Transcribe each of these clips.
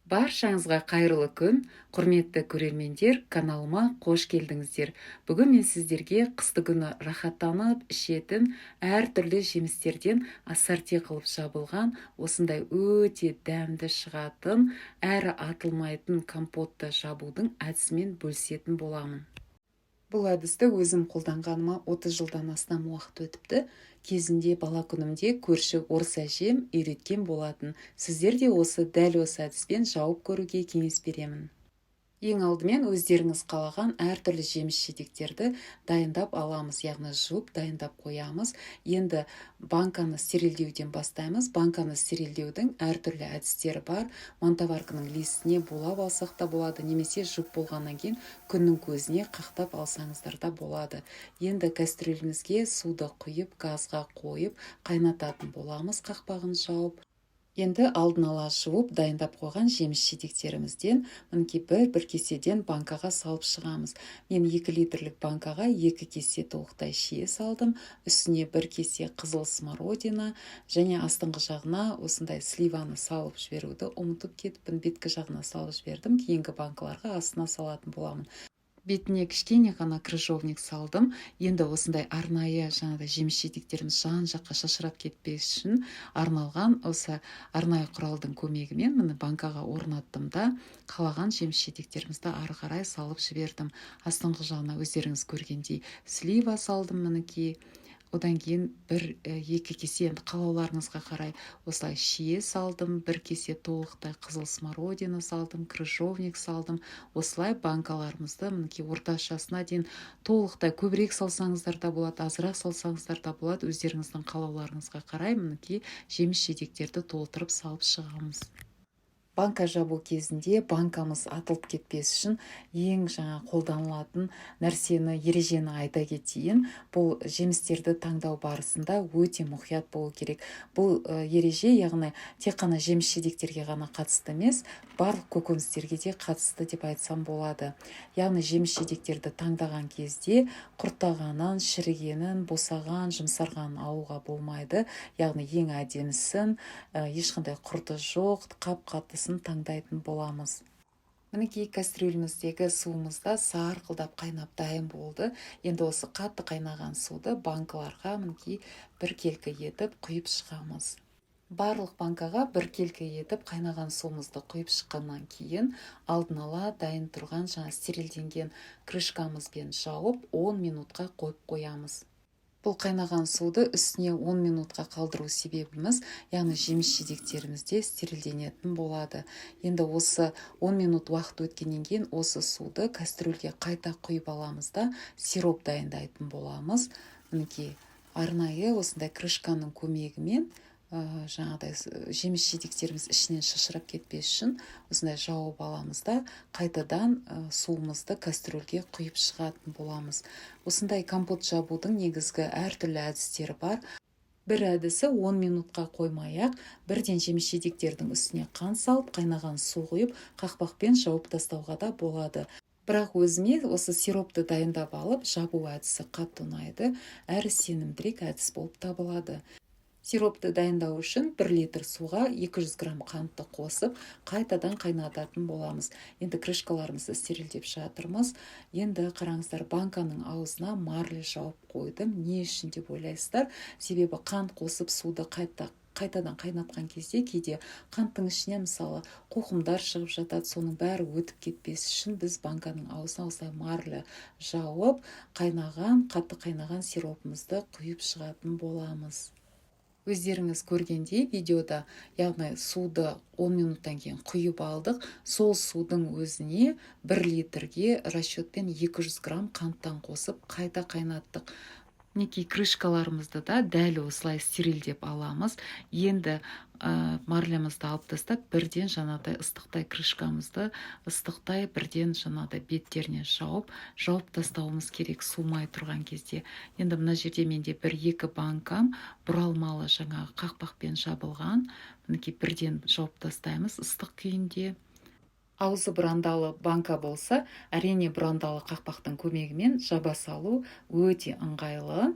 Баршаңызға қайырлы күн, құрметті көрермендер! Каналыма қош келдіңіздер! Бүгін мен сіздерге қысты күні рахаттанып ішетін әртүрлі жемістерден ассорти қылып жабылған осындай өте дәмді шығатын әрі атылмайтын компотты жабудың әдісімен бөлісетін боламын. Бұл әдісті өзім қолданғаныма 30 жылдан астам уақыт өтіпті. Кезінде бала күнімде көрші орыс әжем үйреткен болатын. Сіздер де осы дәл осы әдіспен жауып көруге кеңес беремін. Ең алдымен өздеріңіз қалаған әртүрлі жеміс жидектерді дайындап аламыз, яғни жуып, дайындап қоямыз. Енді банканы стерилдеуден бастаймыз. Банканы стерилдеудің әртүрлі әдістері бар. Мантоварканың листіне булап алсақ та болады немесе жуып болғаннан кейін күннің көзіне қақтап алсаңыздар да болады. Енді кастрюлімізге суды құйып, газға қойып, қайнататын боламыз қақпағын жауып. Енді алдын ала жуып, дайындап қойған жеміс жидектерімізден, мінекей, бір бір кеседен банкаға салып шығамыз. Мен 2 литрлік банкаға 2 кесе толықтай шие салдым, үстіне бір кесе қызыл смородина және астыңғы жағына осындай сливаны салып жіберуді ұмытып кетіппін. Беткі жағына салып жібердім, кейінгі банкаларға астына салатын боламын. Бетіне кішкене ғана крыжовник салдым. Енді осындай арнайы, жаңағыдай жеміс жидектеріміз жан жаққа шашырап кетпес үшін арналған осы арнайы құралдың көмегімен, міне, банкаға орнаттым да, қалаған жеміс жидектерімізді ары қарай салып жібердім. Астыңғы жағына өздеріңіз көргендей слива салдым, мінекей. Одан кейін бір, екі кесе, енді қалауларыңызға қарай, осылай шие салдым, бір кесе толықтай қызыл смородина салдым, крыжовник салдым. Осылай банкаларымызды, мінекей, орташасына дейін толықтай, көбірек салсаңыздар да болады, азырақ салсаңыздар да болады, өздеріңіздің қалауларыңызға қарай, мінекей, жеміс жидектерді толтырып салып шығамыз. Банка жабу кезінде банкамыз атылып кетпес үшін ең жаңа қолданылатын нәрсені, ережені айта кетейін. Бұл жемістерді таңдау барысында өте мұқият болу керек. Бұл ереже, яғни, тек қана жеміс жидектерге ғана қатысты емес, барлық көкөністерге де қатысты деп айтсам болады. Яғни жеміс жидектерді таңдаған кезде құрттағанын, шірігенін, босаған, жұмсарғанын алуға болмайды. Яғни ең әдемісін, ешқандай құрты жоқ, қап қаттысын таңдайтын боламыз. Мінекей, кастрюліміздегі суымыз да сарқылдап қайнап дайын болды. Енді осы қатты қайнаған суды банкаларға, мінекей, біркелкі етіп құйып шығамыз. Барлық банкаға біркелкі етіп қайнаған суымызды құйып шыққаннан кейін, алдын ала дайын тұрған жаңа стерилденген крышкамызбен жауып, 10 минутқа қойып қоямыз. Бұл қайнаған суды үстіне 10 минутқа қалдыру себебіміз, яғни жеміс жидектеріміз де стерилденетін болады. Енді осы 10 минут уақыт өткеннен кейін осы суды кастрюльге қайта құйып аламыз да, сироп дайындайтын боламыз. Мінекей, арнайы осындай крышканың көмегімен, жаңағыдай жеміс жидектеріміз ішінен шашырап кетпес үшін осындай жауып аламыз да, қайтадан суымызды кастрюльге құйып шығатын боламыз. Осындай компот жабудың негізгі әртүрлі әдістері бар. Бір әдісі: 10 минутқа қоймай ақ, бірден жеміс жидектердің үстіне қант салып, қайнаған су құйып, қақпақпен жауып тастауға да болады. Бірақ өзіме осы сиропты дайындап алып жабу әдісі қатты ұнайды әрі сенімдірек әдіс болып табылады. Сиропты дайындау үшін 1 литр суға 200 грамм қантты қосып, қайтадан қайнататын боламыз. Енді крышкаларымызды стерилдеп жатырмыз. Енді қараңыздар, банканың аузына марля жауып қойдым. Не үшін деп ойлайсыздар? Себебі қант қосып, суды қайта қайтадан қайнатқан кезде кейде қанттың ішінен, мысалы, қоқымдар шығып жатады. Соның бәрі өтіп кетпес үшін біз банканың аузына осылай марля жауып, қайнаған, қатты қайнаған сиропымызды құйып шығатын боламыз. Өздеріңіз көргендей видеода, яғни суды 10 минуттан кейін құйып алдық. Сол судың өзіне 1 литрге расчетпен 200 грамм қанттан қосып, қайта қайнаттық. Мінекей, крышкаларымызды да дәл осылай стерилдеп аламыз. Енді марлямызды алып тастап, бірден жаңағыдай ыстықтай крышкамызды ыстықтай бірден жаңағыдай беттеріне жауып жауып тастауымыз керек суымай тұрған кезде. Енді мына жерде менде бір екі банкам бұралмалы, жаңағы қақпақпен жабылған. Мінекей, бірден жауып тастаймыз ыстық күйінде. Аузы бұрандалы банка болса, әрине, бұрандалы қақпақтың көмегімен жаба салу өте ыңғайлы.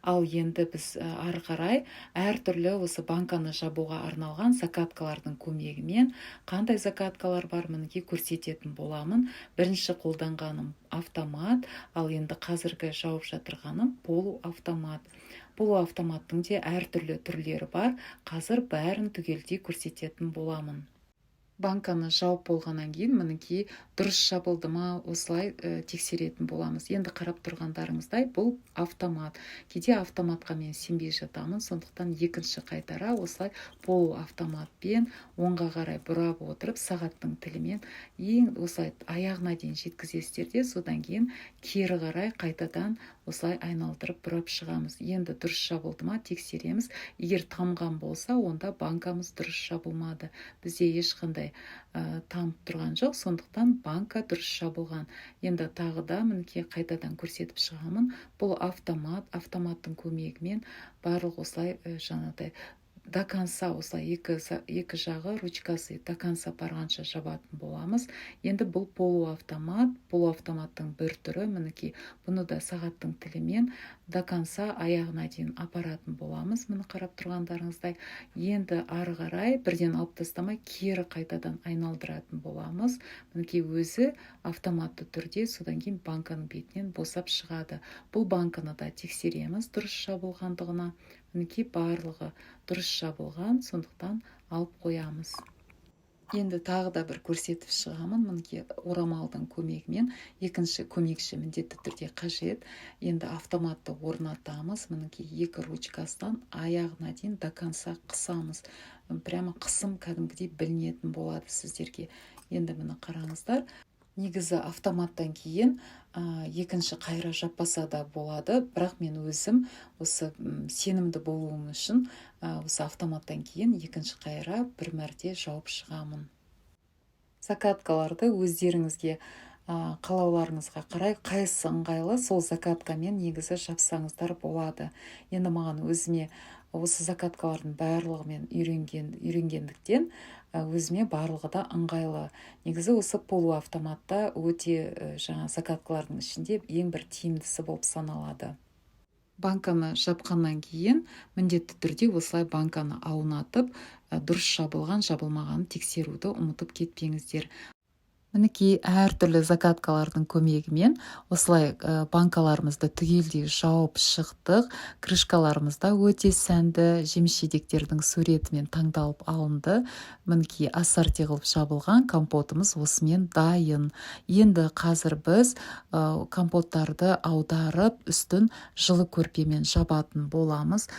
Ал енді біз ары қарай әртүрлі осы банканы жабуға арналған закаткалардың көмегімен, қандай закаткалар бар, мінекей, көрсететін боламын. Бірінші қолданғаным автомат, ал енді қазіргі жауып жатырғаным полуавтомат. Полуавтоматтың де әртүрлі түрлері бар, қазір бәрін түгелдей көрсететін боламын. Банканы жауып болғаннан кейін, мінекей, дұрыс жабылды ма, осылай тексеретін боламыз. Енді қарап тұрғандарыңыздай, бұл автомат. Кейде автоматқа мен сенбей жатамын, сондықтан екінші қайтара осылай полуавтоматпен оңға қарай бұрап отырып, сағаттың тілімен ең осылай аяғына дейін жеткізесіздер де, содан кейін кері қарай қайтадан осылай айналдырып бұрап шығамыз. Енді дұрыс жабылды ма, тексереміз. Егер тамған болса, онда банкамыз дұрыс жабылмады. Бізде ешқандай тамып тұрған жоқ, сондықтан банка дұрыс жабылған. Енді тағы да, мінекей, қайтадан көрсетіп шығамын. Бұл автомат. Автоматтың көмегімен барлық осылай жаңағыдай до конца осылай екі жағы ручкасы до конца барғанша жабатын боламыз. Енді бұл полуавтомат, полуавтоматтың бір түрі. Мінекей, бұны да сағаттың тілімен до конца аяғына дейін апаратын боламыз, міне, қарап тұрғандарыңыздай. Енді ары қарай бірден алып тастамай, кері қайтадан айналдыратын боламыз. Мінекей, өзі автоматты түрде содан кейін банканың бетінен босап шығады. Бұл банканы да тексереміз дұрыс жабылғандығына. Мінекей, барлығы дұрыс жабылған, сондықтан алып қоямыз. Енді тағы да бір көрсетіп шығамын. Мінекей, орамалдың көмегімен, екінші көмекші міндетті түрде қажет. Енді автоматты орнатамыз. Мінекей, екі ручкасынан аяғына дейін до конца қысамыз. Прямо қысым кәдімгідей білінетін болады сіздерге. Енді міне, қараңыздар, негізі автоматтан кейін екінші қайыра жаппаса да болады, бірақ мен өзім осы сенімді болуым үшін осы автоматтан кейін екінші қайыра бір мәрте жауып шығамын. Закаткаларды өздеріңізге қалауларыңызға қарай, қайсысы ыңғайлы, сол закаткамен негізі жапсаңыздар болады. Енді маған өзіме осы закаткалардың барлығымен үйренгендіктен, өзіме барлығы да ыңғайлы. Негізі осы полуавтоматта өте жаңа закаткалардың ішінде ең бір тиімдісі болып саналады. Банканы жапқаннан кейін міндетті түрде осылай банканы аунатып, дұрыс жабылған жабылмағанын тексеруді ұмытып кетпеңіздер. Мінекей, әртүрлі закаткалардың көмегімен осылай банкаларымызды түгелдей жауып шықтық. Крышкаларымыз да өте сәнді, жеміс жидектердің суретімен таңдалып алынды. Мінекей, ассорти қылып жабылған компотымыз осымен дайын. Енді қазір біз компоттарды аударып, үстін жылы көрпемен жабатын боламыз.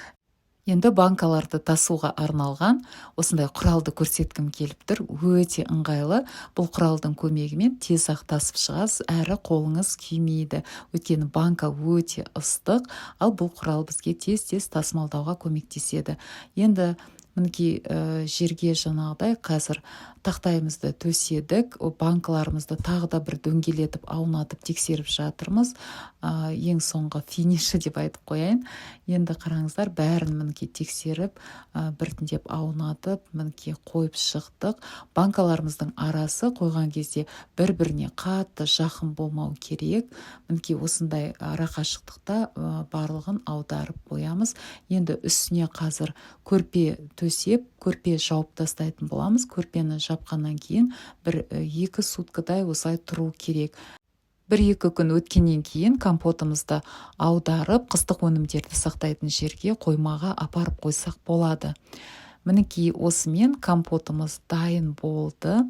Енді банкаларды тасуға арналған осындай құралды көрсеткім келіп тұр. Өте ыңғайлы. Бұл құралдың көмегімен тез ақ тасып шығасыз, әрі қолыңыз күймейді, өйткені банка өте ыстық. Ал бұл құрал бізге тез тез тасымалдауға көмектеседі. Енді мінекей, жерге жаңағыдай қазір тақтайымызды төседік, банкаларымызды тағы да бір дөңгелетіп, аунатып тексеріп жатырмыз. Ең соңғы финиші деп айтып қояйын. Енді қараңыздар, бәрін, мінекей, тексеріп, біртіндеп аунатып, мінекей, қойып шықтық. Банкаларымыздың арасы қойған кезде бір біріне қатты жақын болмау керек. Мінекей, осындай арақашықтықта барлығын аударып қоямыз. Енді үстіне қазір көрпе төсеп, көрпе жауып тастайтын боламыз. Көрпені жапқаннан кейін бір 2 суткадай осылай тұру керек. 1-2 күн өткеннен кейін компотымызды аударып, қыстық өнімдерді сақтайтын жерге, қоймаға апарып қойсақ болады. Мінекей, осымен компотымыз дайын болды.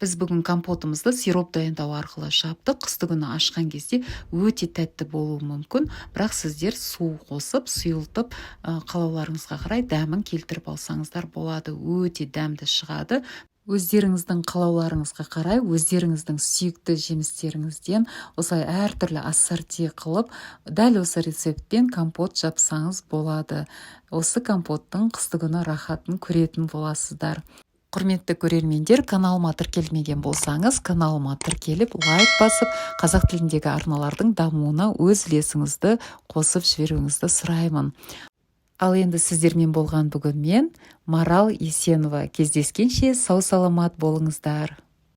Біз бүгін компотымызды сироп дайындау арқылы жаптық. Қысты күні ашқан кезде өте тәтті болуы мүмкін, бірақ сіздер су қосып, сұйылтып, қалауларыңызға қарай дәмін келтіріп алсаңыздар болады. Өте дәмді шығады. Өздеріңіздің қалауларыңызға қарай, өздеріңіздің сүйікті жемістеріңізден осылай әртүрлі ассорти қылып, дәл осы рецептпен компот жапсаңыз болады. Осы компоттың қысты күні рахатын көретін боласыздар. Құрметті көрермендер, каналыма тіркелмеген болсаңыз, каналыма тіркеліп, лайк басып, қазақ тіліндегі арналардың дамуына өз үлесіңізді қосып жіберуіңізді сұраймын. Ал енді сіздермен болған бүгін мен, Марал Есенова. Кездескенше сау саламат болыңыздар.